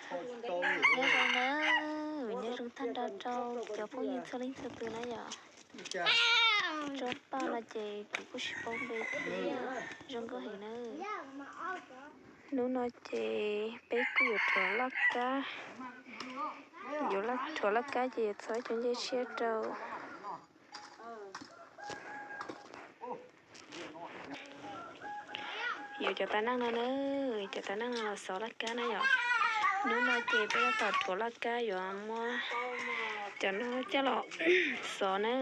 Nyob zoo nawb, nyob zoo tag nrho rau cov phooj ywg txhua leej txhua tus na yom. Tsob paj no ces kuv kuj tsis paub npe thiab, zoo nkauj heev nawb. Hnub no ces peb kuj yuav rhuav laj kab, yuav rhuav laj kab ces txhob cov ncej tshiab rau. Yuav cov tais neeg no na, cov tais neeg no los xov laj kab na yom. Hnub no ces peb tab tom rhuav laj kab yuav muab cov no coj los xov na.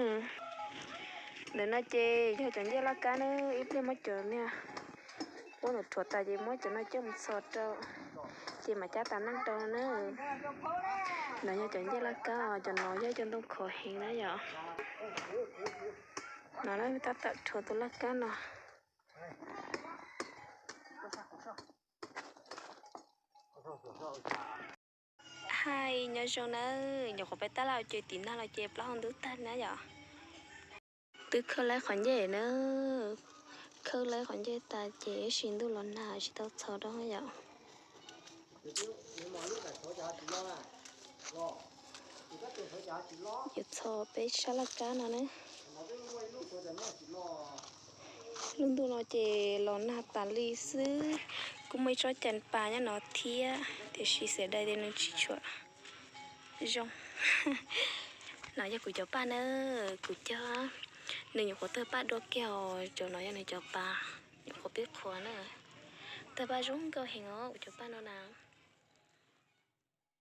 Ntawm no ces yog cov ncej laj kab na, ib pliag muab cov niag pob ntawd rhuav tas ces muab cov no coj mus txhos rau, ces mam cab tais neeg rau na. No yog cov ncej laj kab, cov no yog cov ntoo khov heev na yom. No tab tom rhuav tus laj kab no. Hais nyob zoo nawb, nyuam qhuav peb tab laj ua ke tim no los ces plaub hau ntuj tag na yom. Twb khawb laib qhov ncej na, khawb laib qhov ncej tas ces ib sim ntuj los nag tsis tau txhos rau yom. Yuav txhos peb sab laj kab no na. Lub ntuj no ces los nag tas li xwb, kuj muaj ib tsob cas pas nyob no thiab tiam sis xiam dai tias nws tsis tshua zoo. No yog kuv cov paj na, kuv cog, nws nyuam qhuav tawg paj dua kiag os, cov no yog nws cov pas, nyuam qhuav pib qhuav na. Tawg paj zoo nkauj heev os kuv cov paj no na.